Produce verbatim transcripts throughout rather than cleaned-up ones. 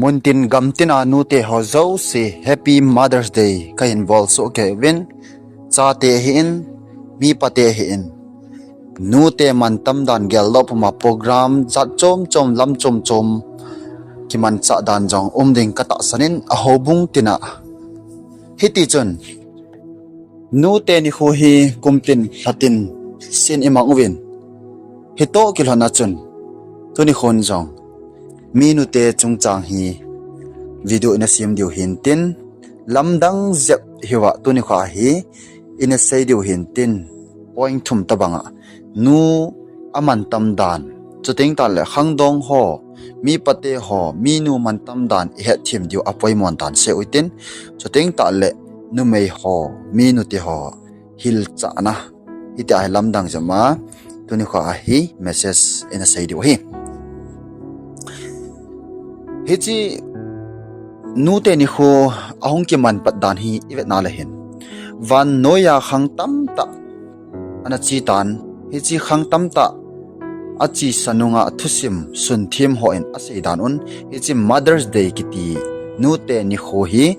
Muntin gamtina nute ho jouse Happy Mother's Day kahin bolsoh keiyuvin, chate hin, mipate hin, nute mantam dan geldoh puma program jat chom chom, lam chom chom kimanchah dan jong um ding katahsan in, a houbung tina. Hitichun nute nikho hi kumtin lhatin sin imang uvin, hitoh kilhonna chun tunikhon jong minute chungchang hi video ina sem diu hintin, lamdang jep hiuva tunikho hi ina sei diu hintin, point thum tobanga nu amantam dan, chuteng tahle khangdong ho, mipate ho, minu mantam dan ihetthem diu apoimon dan sei uhitin, chuteng tahle numei ho, minute ho hilchahna, hitia hi lamdang jep a tunikho hi message ina sei diu ahi. Hiche nute nikho ahung kiman pat dan hi ivetna le hin, vannoiya khang tamtah ana chetan, hiche khang tamtah achesa nunga thusim sunthem hon asei dan un, hiche Mother's Day kiti nute nikho hi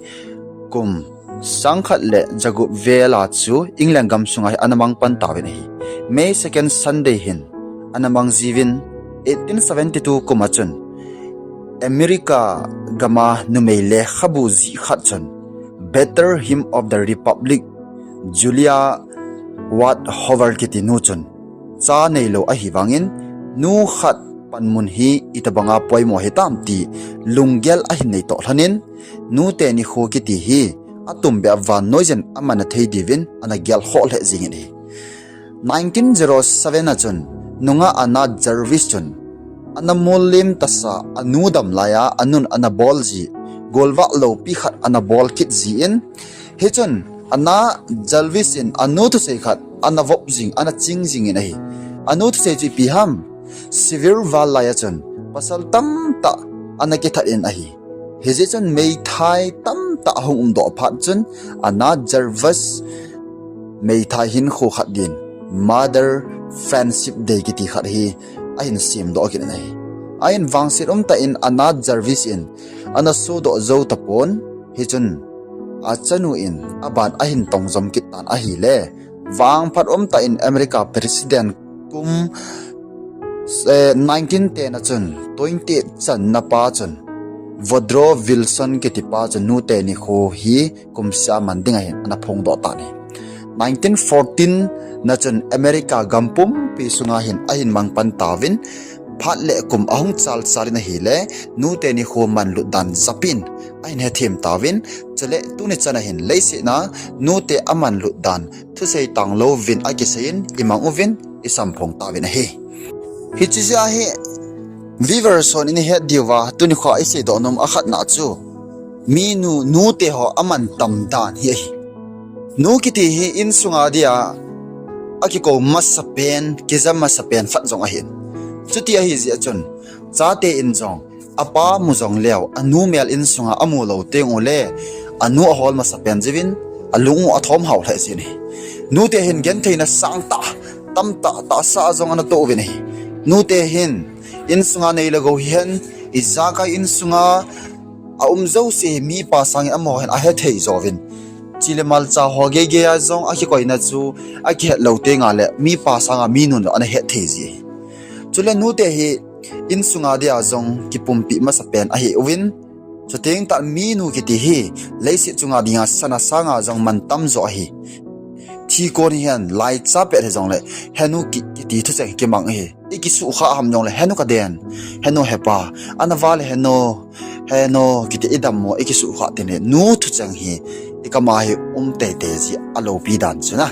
kum sangkhat le jagup vela chu England gamsunga hi ana mang pan tauvin ahi. May second Sunday hin ana mang jiuvin, eighteen seventy-two kum a chun America gama numei lekhabu jih khat chun, Better Hymn of the Republic, Julia Ward Howe kiti nu chun, cha neilou ahivangin, nu khat panmun hi itobanga poimo hitam ti lunggel ahin nei toh lhonin, nute nikho kiti hi atumbeh a vannoi jen amana thei diuvin ana gelkhoh lheh jengin ahi. Nineteen zero seven a chun, nungah Anna Jarvis chun, ana mollim tasa anu dam laiya anun ana bol ji, golvah loupi khat ana bol kit jin, hichun Anna Jarvis in anu thusei khat ana vop jing, ana ching jingin ahi. Anu thusei chu ipi ham, civil war laiya chun pasal tamtah ana kithat in ahi. Hijeh chun meithai tamtah ahung umdoh phat chun Anna Jarvis meithai hinkho khat din Mother Friendship Day kiti khat hi ahin semdoh kit in ahi. Ahin vangset umtah in Anna Jarvis in ana sodoh jou tapon, hichun achanu in aban ahin tongjom kit tan ahile, vangphat umtah in America President kum, eh, nineteen ten a chun twenty-eight channa pa chun Woodrow Wilson kitipa chun nute nikho hi kumseh a man ding ahin ana phongdoh tan ahi. Nineteen fourteen na chun America gam pumpi sunga hin ahin mang pan tauvin, phat le kum ahung chalchal in ahile, nute nikho manlut dan japin ahin hethem tauvin, chule tuni chan a hin leiset a nute amanlut dan thusei tanglouvin akiseiyin imang uvin isamphong tauvin ahi. Hiche jeh a hi viewers hon ina het diuva tunikho a iseidoh nom akhatna chu, minu, nute ho amantam dan hi ahi. Nu kiti hi insunga dia akikou masapen, kija masapen phat jong ahin. Chuti ahijeh a chun, chate in jong apa mu jongleu, anu mel insunga amu lou teng ule, anu ahol masapen jiuvin, alung u athom hao lheh jin ahi. Nute hin gentheina sangtah, tamtah, tahsa jong ana toh uvin ahi. Nute hin insunga nei le gou hihen, ijakai insunga aum jouse hi mipa sangin amaho hin ahethei jouvin, chi le malcha ho geigei a jong akikoina chu akihet lou tengle mipa sanga minun jong ana hetthei ji ahi. Chule nute hi insunga dia jong kipumpi masapen ahiuvin, chuteng tah minu kiti hi leiset chunga dinga sana sanga jong mantam jo ahi. Thikon hihen laicha pet hijongle, henu ki, kiti thucheng kimang ahi. Ikisuhkhah ham jongle, henu kaden, henu hepa, ana vale henu, henu kiti idammo ikisuhkhah teng le, nu thucheng hi ikam a hi um teitei ji aloupi dan chu na.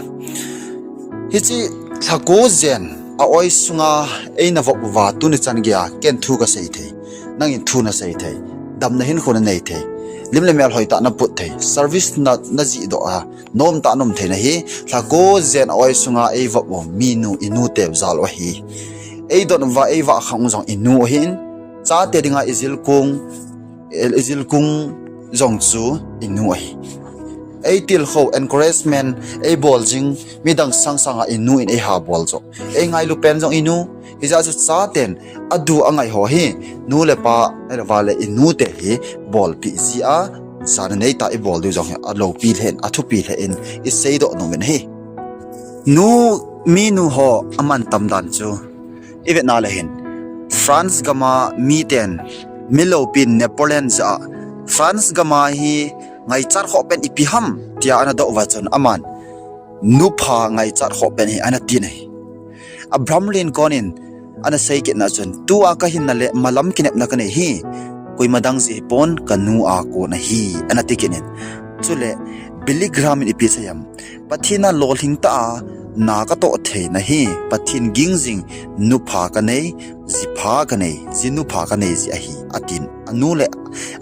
Hiche lhako jen a oi sunga eina vop uva tuni chan geiya ken thu kasei thei, nangin thu nasei thei, damna hinkho nanei thei, lim le mel hoitah naput thei, service na, najihdoh a nomtah naum thei nahi. Lhako jen a oi sunga eivop u minu, inute jal u ahi. Eidon uva eivah khang u jong inu ahin, chate dinga ijilkung, ijilkung jong chu inu ahi. Eitilkhou, encouragement eibol jing midang sangsanga inu in eihabol joh, eingailu pen jong inu. Hijeh chun chaten adu angai ho hi, nu le pa, ahilou vale i nu te hi bolpi ji a, jana neitah i bol diu jong hi aloupi lheh in, athupi lheh in i seidoh nom in ahi. Nu, minu ho amantam dan chu i vetna le hin, France gam a miten, mi loupin Napoleon jah a France gam a hi ngaichat khoh pen ipi ham tia ana doh uva chun aman nupha ngaichat khoh pen hi ana tin ahi. Abraham Lincoln in ana sei kitna chun, tua kahinna le malam kinepna kanei hi koima dang jeh hipon, kanu a kon ahi, ana ti kit in. Chule Billy Graham in ipi asei em? Pathen a lolhing tah a na katoh theina hi Pathen ging jing nupha kanei, jipha kanei, jinupha kanei jeh ahi, atin. Anu le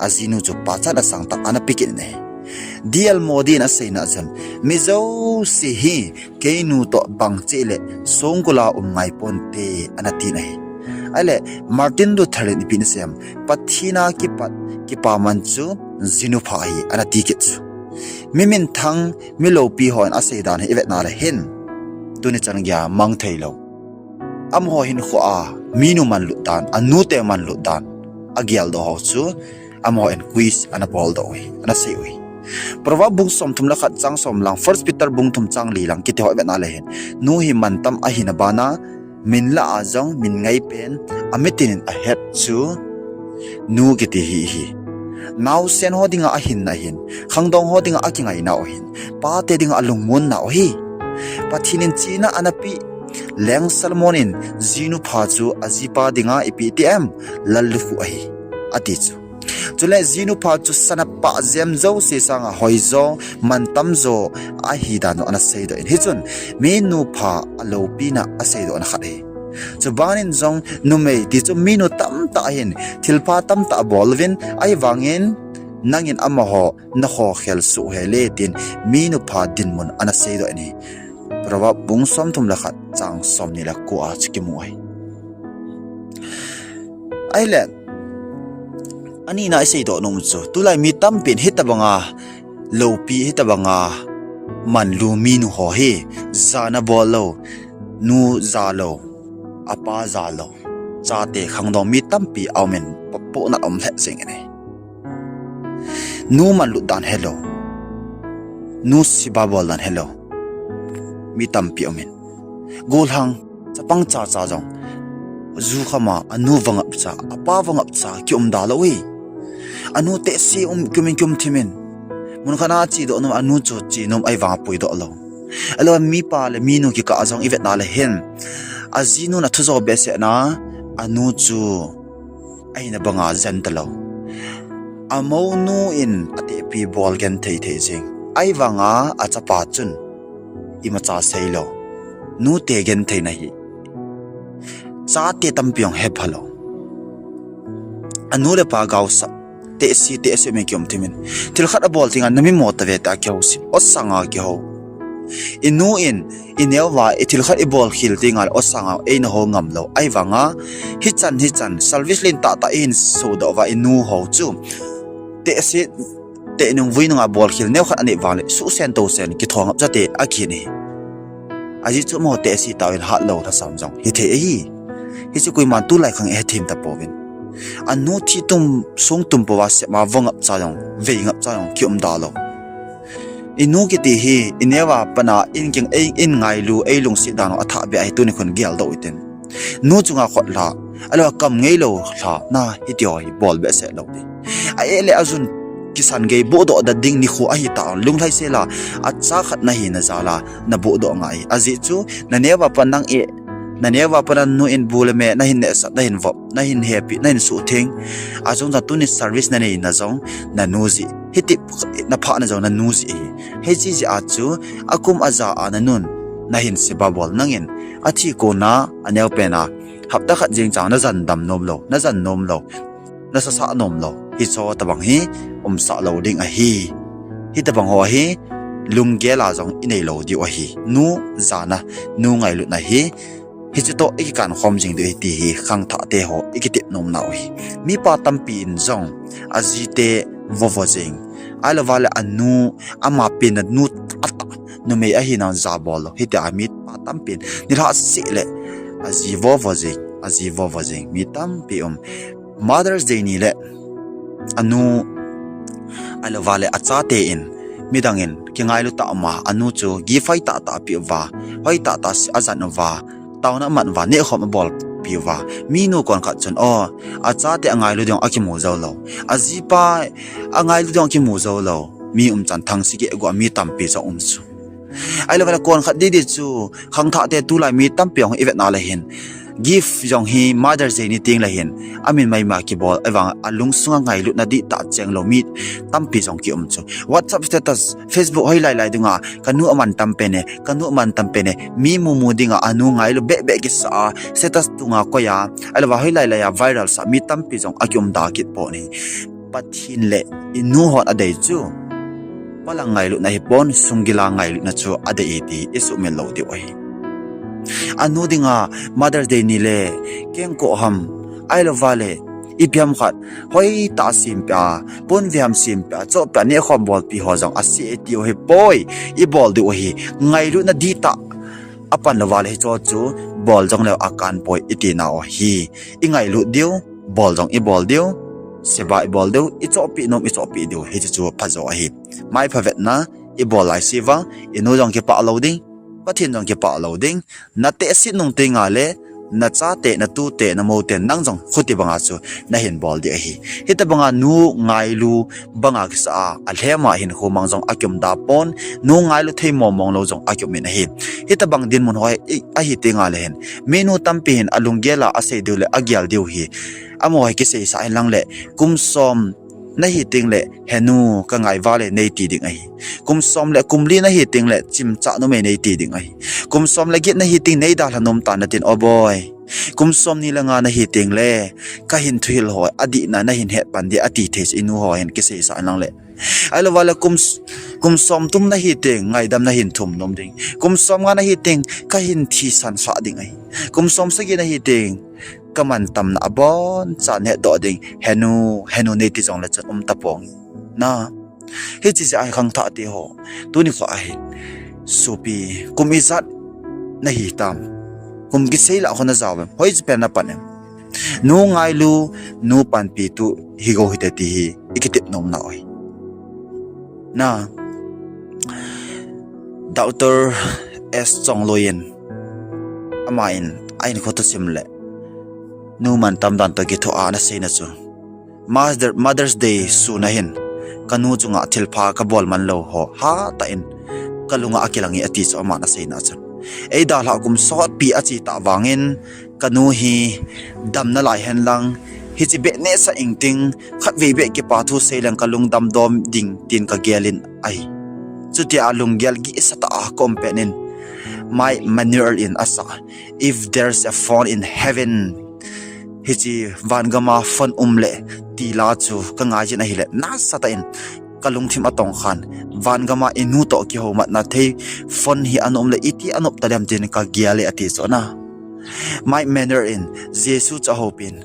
ajinu chu pachat asang tah ana pe kit in ahi. D L Moody in aseina chun, mi jouse hi keinu toh bangcheh le songkul a um ngai ponte, ana tin ahi. Ahile Martin Luther in ipi ana sei em? Pathen a kipat kipaman chu jinupha ahi, ana ti kit chu. Mi minthang, mi loupi hon asei dan hi i vetna le hin, tuni chan geiya mang theilou, amaho hinkho a minu manlut dan, anute manlut dan ageldoh ho chu amaho in quiz ana boldoh uhi, ana sei uhi. Proverb bung somthum le khat chang som lang, First Peter bung thum chang li lang kiti ho i vetna le hin, nu hi mantam ahina bana min lah a jong min ngaipen, amitin in ahet chu nu kiti hi ahi. Naosen ho dinga ahinna hin, khangdong ho dinga akingainau ahin, pate dinga alungmonnau ahi. Pathen in chihna ana peh, Leng Solomon in jinupha chu ajipa dinga ipi ati em? Lallukhuh ahi, ati chu. Chule jinupha chu sana pah jem jouse sanga hoijo, mantamjo ahi dan u ana seidoh in. Hichun mi nupha aloupina aseidohna khat ahi. Chubanin jong numei ti chu minu tamtah ahin thilpha tamtah abol uvin, ahivangin nangin amaho nakhokhel soh hel e tin mi nupha dinmun ana seidoh in ahi. Proverb bung somthum le khat chang somni le ko a chu kimu ahi. Ahile, anina iseidoh nom chu, tulai mi tampin hitobanga loupi, hitobanga manlu minu ho hi jana bol lou, nu ja lou, apa ja lou, chate khangdong mi tampi aumin, pohnat um lheh jengin ahi. Nu manlut dan helou, nu seba bol dan helou mi tampi umin. Golhang chapang chacha jong ju khama anu vangapcha, apa vangapcha kium dalou hi. Anu tehse um kiumin kium thimin, munkhat a chedoh nom, anu chu che nom ahivanga puidoh lou. Ahilou mipa le minu kikah a jong ivetna le hin, ajinun athujo behseh na, anu chu ahina banga jen talou. Amounu in atehpi bol genthei thei jeng, ahivanga achapa chun imacha seilou. Nute gentheina hi chate tampi jong hephalou. Anu le pa gaosap, tehse tehse umin kium thimin, thilkhat abol tenga namimo tave tia kihousen, osanga kihou. Inu in ineo uva thilkhat ibol khel tenga le osanga eina hou ngamlou, ahivanga hichan hichan service lentah tah ihin sodoh uva inu hou chu tehse tehnung vuinunga bolkhel neokhat anei vangle suhsen tousen kithongap chate akihin ahi. Ajeh chu amaho tehse tauvin hatlou lhasam jong hithei ahi. Hichu koiman tulai khang ihethem tapouvin. Anu thihtum songtum pouva sema vangapcha jong, veingapcha jong kium dalou. Inu kiti hi ineo uva patna in king, ei, in ngailu, ei lungset dan u athahbeh ahi, tuni khun geldoh uhitin. Nu chunga khotlha, ahilou akam ngeilou lhana hitiho hi bol behseh lou ding. A-eh le ajun kisan gei bohdoh da ding nikho ahitah, lunglhaisel a, acha khat nahina jal a nabohdoh ngai. Ajeh chu naneo uva pat nang eh, naneo uva pat nanu in bu le me nahin nehsah, nahin vop, nahin hepi, nahin suhtheng, achungchang tuni service naneina jong nanu jeh, hiti naphahna jong nanu jeh ahi. Hiche jeh a chu akum aja a nanun nahin seba bol nangin, athi kona aneopen a hapta khat jeng chang najandam nomlou, najan nomlou, nasasah nomlou, hiche tobang hi umsah lou ding ahi. Hitobang ho hi lunggel a jong ineilou diu ahi. Nu jana, nu ngailutna hi hiche toh ikikan khom jing diu ahi ti hi khangthah teho ikitep nomnau ahi. Mipa tampi in jong ajite vovo jeng, ahilouva le anu, ama penna nu atah, numei ahinau jabol lou, hitia mipa tampin nilhah seh le aji vovo jeng. aji vovo jing mi tampi um. Mother's Day ni le anu, ahilouva le achate in, midang in kingailu tah ma, anu chu gift hoi tah tah api uva, hoi tah tah ajan uva, taona aman uva, nehkhom abol pi uva. Minu kon khat chun, o, achate angailu ding akimu jou lou, ajipa angailu ding akimu jou lou mi um chan, thangsi geh gua mi tampi jong um chu. Ahilouva le kon khat didi chu, khangthahte tulai mi tampi jong ivet na le hin, gift jong hi Mother's Day ni teng le hin, amin maima kibol, ahivang alungsunga ngailutna dihtah cheng lou mi tampi jong ki um chu. WhatsApp status, Facebook hoilai lai dunga, kanu aman tam pen e, kanu aman tam pen e, mi mumu dinga anu ngailu behbeh kisa a, status tunga koi a, ahilouva hoilai lai a viral sa mi tampi jong aki um da kit pon ahi. Pathen le inu hon adei chu, palang ngailutna hipon, sunggila ngailutna chu adei e ti isuhmil lou diu ahi. Anu dinga Mother's Day ni le, kengkoh ham, ahilouva le, ipi ham khat, hoitah sempeh a, ponve ham sempeh a, chohpeh a, nehkhom bolpi ho jong ase e tiu hipoi, ibol diu ahi. Ngailutna dihtah apan louva le hicho chu bol jongleu akan poi iti nau ahi. Ingailut diu, bol jong ibol diu, seba ibol diu, ichohpeh nom ichohpeh diu, hiche chu phajo ahi. Mai phavetna ibol laiseuva, inu jong kipah lou ding, Pathen jong kipah lou ding. Natehset nung tenga le, nachate, natute, namoute, nang jong khuti banga chu nahin bol ding ahi. Hitobanga nu ngailu banga kisa a, alhem a hinkho mang jong aki um da pon, nu ngailu thei mongmong lou jong aki um in ahi. Hitobang dinmun ho ahi tenga le hin, minu tampi hin alunggel a asei diu le agel diu hi, amaho hi kiseisa hen lang le, kum som nahi teng le, henu, kangai uva le, neiti ding ahi. Kum som le kum li nahi teng le, chimcha numei neiti ding ahi. Kum som le get nahi teng neidalha nom tan natin, o boi, kum somni le nga nahi teng le, kahin thuhil ho adihna nahin hetpan ding ati thei chu inu ho hin kiseisa hen lang le. Ahilouva le kum, kum somthum nahi teng ngaidam nahin thum nom ding. Kum somnga nahi teng kahin thisan sah ding ahi. Kum somsagi nahi teng kamantamna abonchan hetdoh ding, henu, henu neiti jongle chun um tapong. Na, hiche jeh a hi khangthah teho, tuni kho ahin, sopi, kum ijat nahi tam? Kum kisei lah kho najao em? Hoiche pen napan em? Nu ngailu, nu panpitu higou hite ti hi ikitep nomnau ahi. Na, Doctor S Chongloi in, aman ahinkho thusim le nu mantam dan toh kithoa anaseina chu, Mother, Mother's Day sun ahin, kanu chunga thilpha kabol man lou ho hatah in kalunga akilang e ati chu aman aseina chun, eidalhah kum sotpi ache tah vangin, kanu hi damna lai hen lang, hiche beh nehsah ingting, khatvei beh kipa thu sei leng kalung damdom ding tin kagel in ahi. Chutia lunggel gihsa tah a kaum pet in, Mike Manuel in asah, If there's a phone in heaven, hiche vangama phone um le ti la chu kangai jin ahile, nasatah in kalungthim atongkhan, vangama inu toh kihoumatna thei phone hi ana um le iti anop talem tin kagel e ati chu na. Mike Manuel in Jesu chu ahoupin,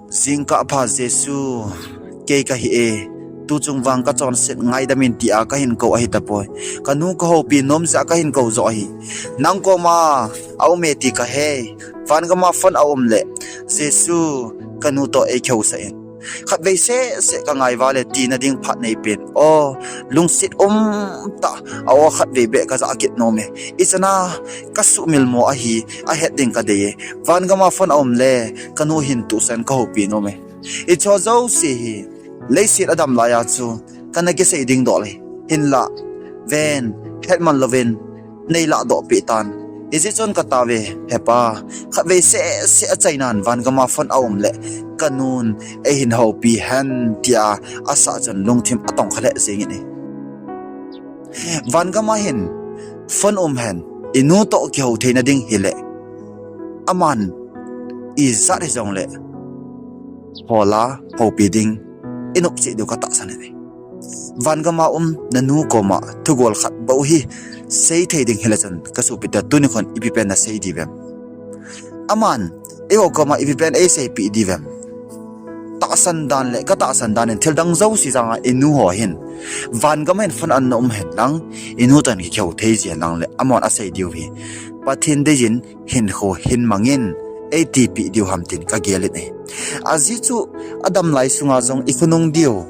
jingkah pha Jesu, kei kahi e, tuchung vang kachonset ngaidamin tia kahin kou ahitapoi. Kanu kahoupi nom jeh a kahin kou joh ahi. Nang koma aume ti kahei. Vangama phone aum le, Jesu, kanu toh eikihousa in. Khatvei sehseh kangai uva le tina ding phat neipen. O, lungset umtah a, o khatvei beh kajah kit nom e. Ichana kasuhmil mo ahi, ahet ding kadei e. Vangama phone aum le, kanu hin tusan kahoupi nom e. Hicheho jouse hi, leiset adam laiya chu, kana kisei dingdoh le, hinla, ven, hetman louvin, neilahdoh peh tan. Hijeh chun kataove, hepa, khatvei sehseh achainan vangama phone aum le, kanun eihin houpi hen tia asah chun lungthim atongkha lheh jengin ahi. Vangama hin phone um hen, inu toh kihou theina ding hile, aman ijat hijongle, hola houpi ding inop cheh diu katahsan e. Vangama um nanu koma thugol khat bou hi seithei ding hile chun kasopite, tuni khon ipi pen nasei diuvem? Aman eiho koma ipi pen eiseipeh diuvem? Tahsan dan le katahsan dan in thildang jouse janga inuho hin, vangam hin phone ana um hen lang, inu toh kihou thei ji hen lang le, amahon asei diu hi, Pathen deiyin hinkho hin mangin, eitipi diu ham tin kagel in ahi. Ajeh chu adam lai sunga jong ikhonung diu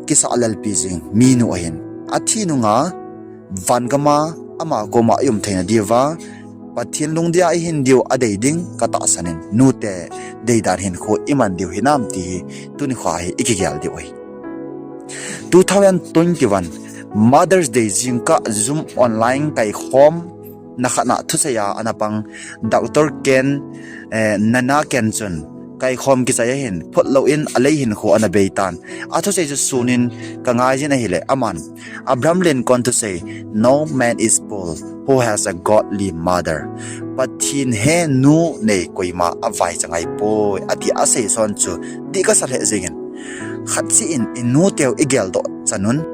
kisah lelpi jing minu ahin, athi nunga van gama ama koma ium theina diuva Pathen lungdei a ihin diu adei ding katahsan in, nute deidan hinkho iman diu hinam ti hi tuni kho hi ikigel diu ahi. Two thousand twenty-one Mother's Day jingkah Zoom online kaikhomna khat na thusei a ana pang Doctor Ken, eh, Nana Ken chun kaikhom kichai ahin, phot lou in alei hinkho ana beitan. Athusei chu sunin kangai jin ahile, aman Abraham Lincoln thusei, "No man is poor who has a godly mother." Pathen he nu nei koima avaicha ngai poi, ati asei son chu dih kasa lheh jingin. Khat cheh in inuteu igeldoh chanun,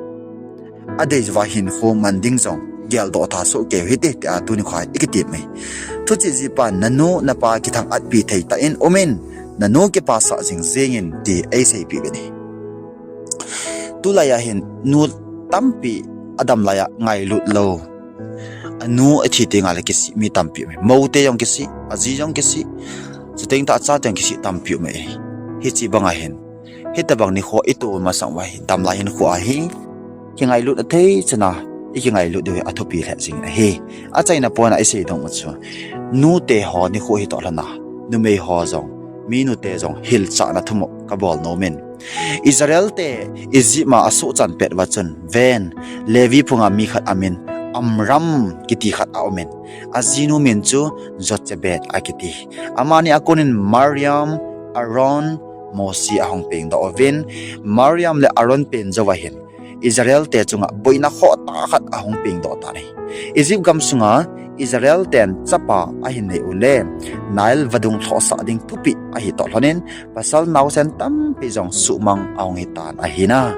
adei jouva hinkho man ding jong geldoh tha soh kei u hite, tia tuni kho hi ikitep mai. Thuchih jeh pa, nanu napa kithang-atpi thei tah in umin, nanu kipasah jing jengin ti eiseipeh uvin ahi. Tulai a hin nu tampi adam lai a ngailut lou, anu athi tengle kisih mi tampi um ahi. Moute jong kisih, aji jong kisih, chuteng tah achate jong kisih tampi um ahi. Hiche banga hin, hitobang nikho itoh masang uva hi, damlai hinkho a hi kingailutna thei chana ikingailut diu hi athupi lheh jingin ahi. Achaina pona isei ding u chu, nute ho nikho hi toh lhona, numei ho jong, minute jong hilchahna thumop kabol nomin. Israel te Egypt a asuhchan pet uva chun, ven, Levi phunga mi khat amin Amram kiti khat aumin, ajinu min chu Jochebed akiti. Amani a konin Mariam, Aaron, Mosi ahung pengdoh uvin, Mariam le Aaron pen jouva hin Israel te chunga boina khohtah khat ahung pengdoh tan ahi. Egypt gam sunga Israel ten chapa ahin nei ule, Nile vadung lhohsah ding thupeh ahi toh lhonin, pasal naosen tampi jong suhmang ahung hitan ahina.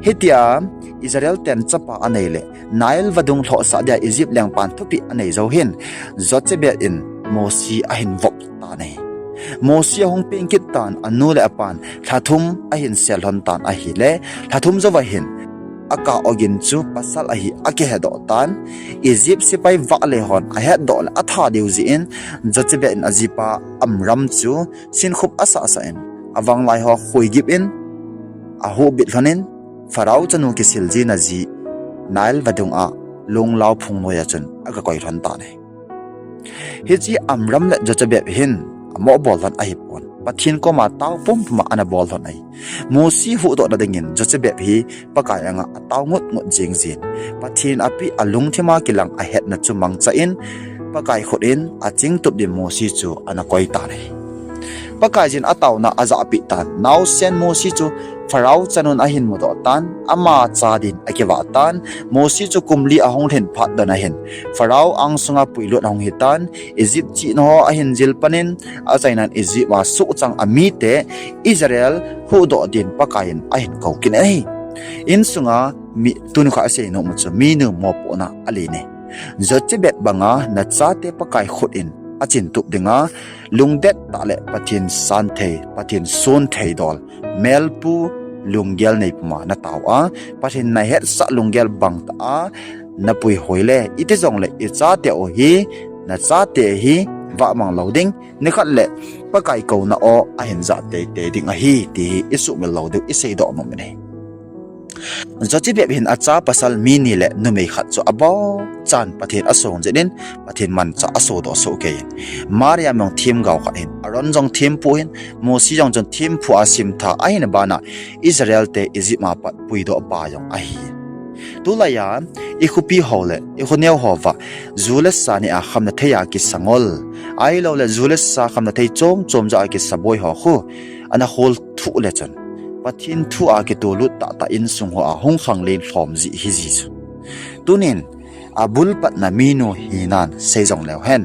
Hitia Israel ten chapa anei le Nile vadung lhohsah dia Egypt lengpan thupeh anei jou hin, Jochebed in Mosi ahin vop tan ahi. Mosi ahung peng kit tan, anu le apan lha thum ahin sel lhon tan ahile, lha thum jouva hin akah ogin chu pasal ahi akihedoh tan. Egypt sepai vahle hon ahetdoh le atha diu jeh in, Jochebed in ajipa Amram chu sinkhup asahsah in, avanglai ho khoigip in, ahuhbit lhonin, Pharaoh chanu kisil jina ji Nile vadung a lunglao phung noiya chun agakoi lhon tan ahi. Hiche Amram le Jochebed hin amoh bol lhon ahipon, Pathen koma tao pumpuma ana bol lhon ahi. Mosi huhdohna dingin Jochebed hi Pakai anga atao ngutngut jing jin, Pathen apeh alungthima kilang ahetna chu mangcha in, Pakai khut in achingtup din Mosi chu ana koi tan ahi. Pakaiyin ataona ajahpeh tan, naosen Mosi chu Pharaoh chanun ahin mudoh tan, ama cha din akivah tan. Mosi chu kum li ahung lhin phat dona hin Pharaoh angsunga puilut ahung hitan, Egypt chihna ho ahin jil panin, achainan Egypt a suhchang amite Israel huhdoh din Pakaiyin ahin kou kit in ahi. Insunga mi, tuni kho a isei nom u chu minu mopohna alen ahi. Jochebed banga nachate Pakai khut in achintup dinga, lungdet tah le Pathen santhei, Pathen sonthei dol, melpu lunggel nei puma natao a, Pathen nahetsah lunggel bangtah a napuihoi le, iti jongle ichate u hi, nachate hi vahmang lou ding, nikhat le Pakai kouna o ahin jah teitei ding ahi, ti hi isuhmil lou diu iseidoh nom in ahi. Jochebed hin acha pasal mi ni le numei khat chu abonchan Pathen asongjin in, Pathen manchah asodoh soh kei in, Mariam jong themgao khat ahin, Aaron jong thempu ahin, Mosi jong chun thempu a simtha ahin, abana Israel te Egypt a pat puidoh pa jong ahi. Tulaiya ikhopi ho le ikhoneo hova ju le sa nia khamna thei a kisangol, ahiloule ju le sa khamna thei chom chom joh a kisaboi ho khu ana khol thuh le chun, Pathen thu a kitolut tahtah insung ho a hung khanglen lhom jeh hiji chu. Tunin, abul patna minu hinan sei jong leu hen,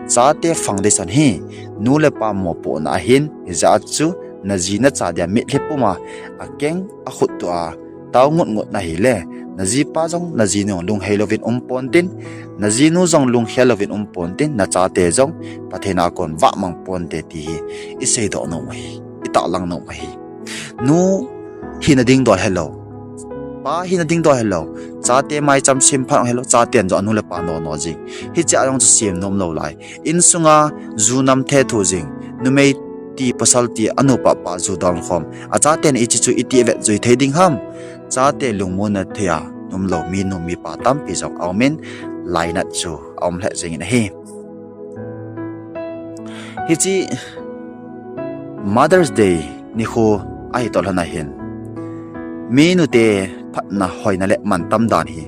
chate foundation hi nu le pa mopohna ahin, hijeh a chu naji nacha dia mitlhi puma akeng akhut tua tao ngutngut nahile, najipa jong najinu jong lunghei louvin um pontin, najinu jong lunghel louvin um pontin, nachate jong Pathen a kon vahmang ponte ti hi iseidoh nom ahi, itahlang nom ahi. Nu hina ding dol helou, Pa hina ding doh hilou, chate maicham sem phat hilou, chaten jong anu le apa nono jing. Hiche a jong chu sem nom lou lai. Insunga ju nam thethu jing, numei ti pasal ti anu papa ju dong khom. Achaten hiche chu iti vet jui thei ding ham. Chate lungmonna thei a um lou minu mipa tampi jong aumin, lainat chu aum lheh jingin ahi. Hiche Mother's Day nikho ahi toh lhon ahin, minute phatna hoina le mantam dan hi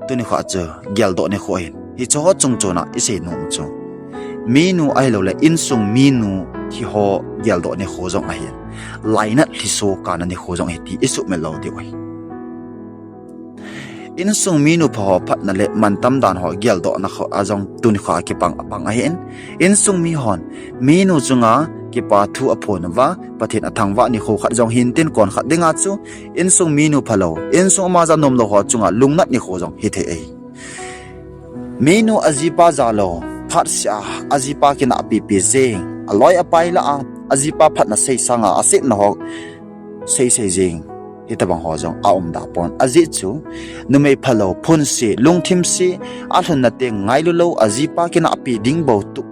tuni kho chu geldoh nikho ahin. Hiche ho chungchon a isei nom chu, minu ahilouleh insung minu thi ho geldoh nikho jong ahin, lainat lhiso kana nikho jong ahi ti isuhmil lou diu ahi. Insung minu pha ho phatna le mantam dan ho geldohna kho a jong tuni kho a kipang apang ahin. Insung mihon minu chunga kipa thu aphon uva, Pathen athangvah nikho khat jong hintin kon khat dinga chu insung minu phalou, insung ama ja nom lou ho chunga lungnat nikho jong hithei ahi. Minu ajipa jalou, phatseh a ajipa kinahpipi jing, aloi apai lah a ajipa phatna sei sanga asetna ho seisei jing, hitobang ho jong aum da pon. Ajeh chu numei phalou, phunse, lungthimse, alhunna teng ngailu lou, ajipa kinahpi ding bou tuh,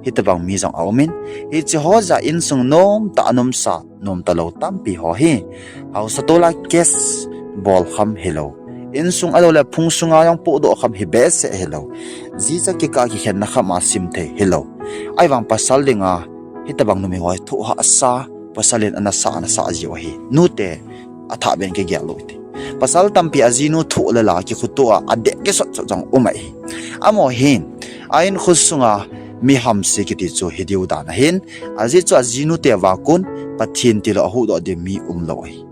hitobang mi jong aumin, hiche ho ja insung nomtah a nomsa, nomtalou tampi ho hi haosa tola case bol kham hilou, insung ahilouleh phung sunga jong pohdoh kham hi behseh hilou, jicha kikah kikhenna kham a sim thei hilou. Ahivang pasal dinga hitobang numei ho hi thoh hahsa, pasal in ana sa, ana sa jiu ahi. Nute athah beh in kigel lou hite. Pasal tampi ajinu thoh le la kikhutoh a adeh kisot sot jong um ahi. Amaho hin a-in khosunga mi hamse kiti chu hidiu dan ahin, ajeh chu ajinute a kon Pathen tilou ahuhdoh ding mi umlou ahi.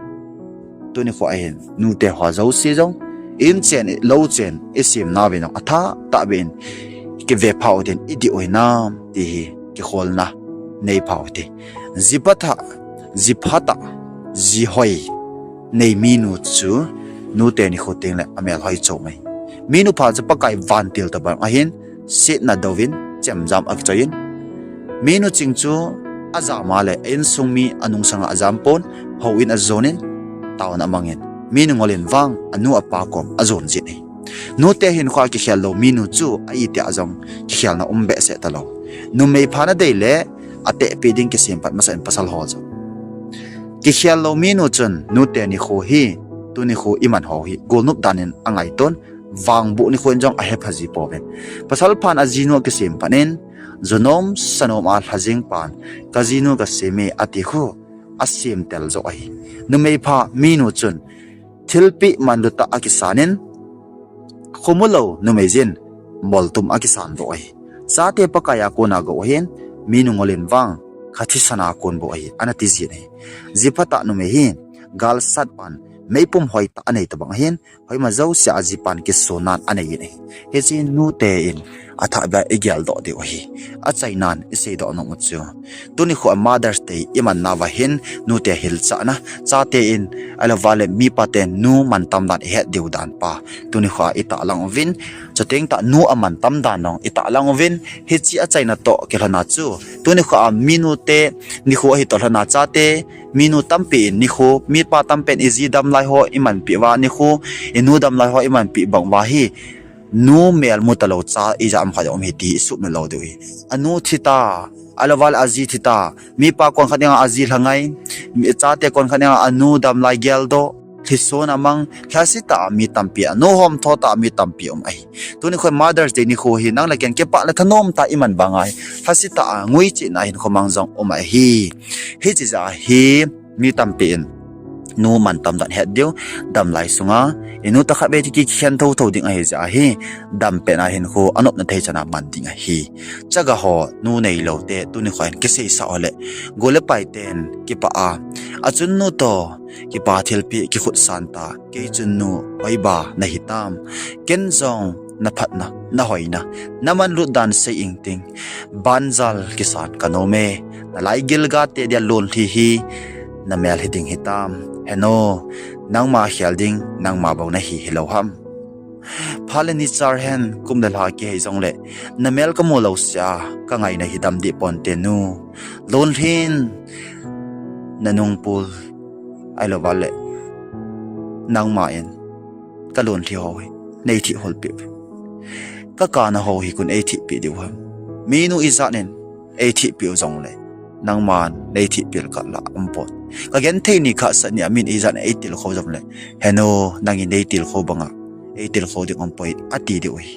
Tuni kho ahin nute ho jouse jong, in chen lou chen isemna uvin jong athah tah beh in kive phau hitin, idih u hinam ti hi kikholna nei phau hite. Ji phatah, ji phatah, ji hoi nei minu chu nute nikho tengle amel hoi chom ahi. Minu pha chu Pakai vantil tobang ahin, setna douvin, chemjam akichoiyin, minu ching chu ajam a le insung mi anungsanga ajam pon, houin ajonin, taona amangin, minu ngolin vang anu apa kom ajon jin ahi. Nute hinkhoa kikhel lou minu chu a itih a jong kikhelna um behseh talou. Numei phana deile atehpi ding kisem phat masa in pasal ho jong. Kikhel lou minu chun nute nikho hi, tuni kho iman ho hi golnop danin angaiton, vangboh nikho in jong ahepha ji pouvin. Pasal phan ajinu akisem phat in, junom sanom a lhajing pan, kajinu kasem e ati khu asem tel joh ahi. Numei pha minu chun thilpeh manlutah akisanin, khomu lou numei jin moltum akisan doh ahi. Chate Pakai a kona gou ahin, minu ngolin vang kha thisan a kon bou ahi, ana ti jin ahi. Ji phatah numei hi galsat pan meipum hoitah anei tobang ahin, hoima jousea ajipan kisonnan anei in ahi. Hiche nute in athah beh a igeldoh diu ahi. Achainan iseidoh nom u chu, tuni kho a Mother's Day iman nauva hin nute hilchahna, chate in ahilouva le mipa ten nu mantam dan ihet diu dan pa tuni kho a itahlang uvin, chuteng tah nu amantam dan jong itahlang uvin, hiche achaina toh kilhona chu tuni kho a minute nikho ahi toh lhona chate, minu tampi in nikho, mipa tampi in iji damlai ho imanpeh uva nikho, inu damlai ho imanpeh bang uva hi, nu mel mu talou cha ijat ham khat jong um ahi ti isuhmil lou diu ahi. Anu thita, ahilouva le aji thita, mipa kon khat dinga aji lhangai, mi, chate kon khat dinga anu damlai geldoh, lhison amang, lhasetah a mi tampi, anu homtho tah a mi tampi um ahi. Tuni kho Mother's Day nikho hi nang le ken kipah le thanom tah a iman banga hi, lhasetah a nguichetna hinkho mang jong um ahi. Hiche jeh a hi mi tampi in nu mantam dan het diu, damlai sunga inu tah khat beh ti kikhen thotho ding ahi jeh a hi, dampetna hinkho anopna thei chan a man ding ahi. Chaga ho nu neiloute tuni kho in kiseisah u le, gol le pai ten kipah a, achunnu toh kipa thilpeh kikhutsan ta, kei chun nu hoiba nahitam, ken jong naphatna, nahoina, namanlut dan sei ingting, banjal kisan kanom e, nalaigil gate dia lonlhi hi namel hiding hitam, heno, nangma khel ding nangma bou nahi hilou ham. Phat le ni char hen, kum le lha kihei jongle, namel kamu lousea kangaina hi damdeh ponte nu. Lonlhin nanungpul, ahilouva le Nangma in kalon lhi ho hi nei thih hol peh. Kakana ho hi kon ei thih peh diu ham? Minu ijat in ei thih peh u jongle, nangman nei thih pel kah la umpon. Kagenthei ni khat sat ni a min ijat in ei tilkhou jongle, henu, nangin nei tilkhou banga ei tilkhou ding umpoi, ati diu hi.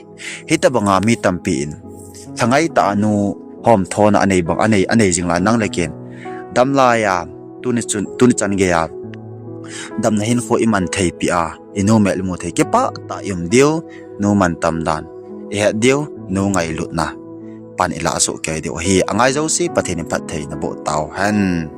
Hitabanga mi tampi in lhangai tah a nu hom thona anei bang, anei, anei jing lai nang le ken. Damlai a, tuni chun, tuni chan gei a damna hinkho iman thei peh a, inu mel imu thei kipah tah i um diu, nu mantam dan ihet diu, nu ngailutna pan ilah soh kei diu ahi. Angai jouse Pathen in phatthei naboh tauhen.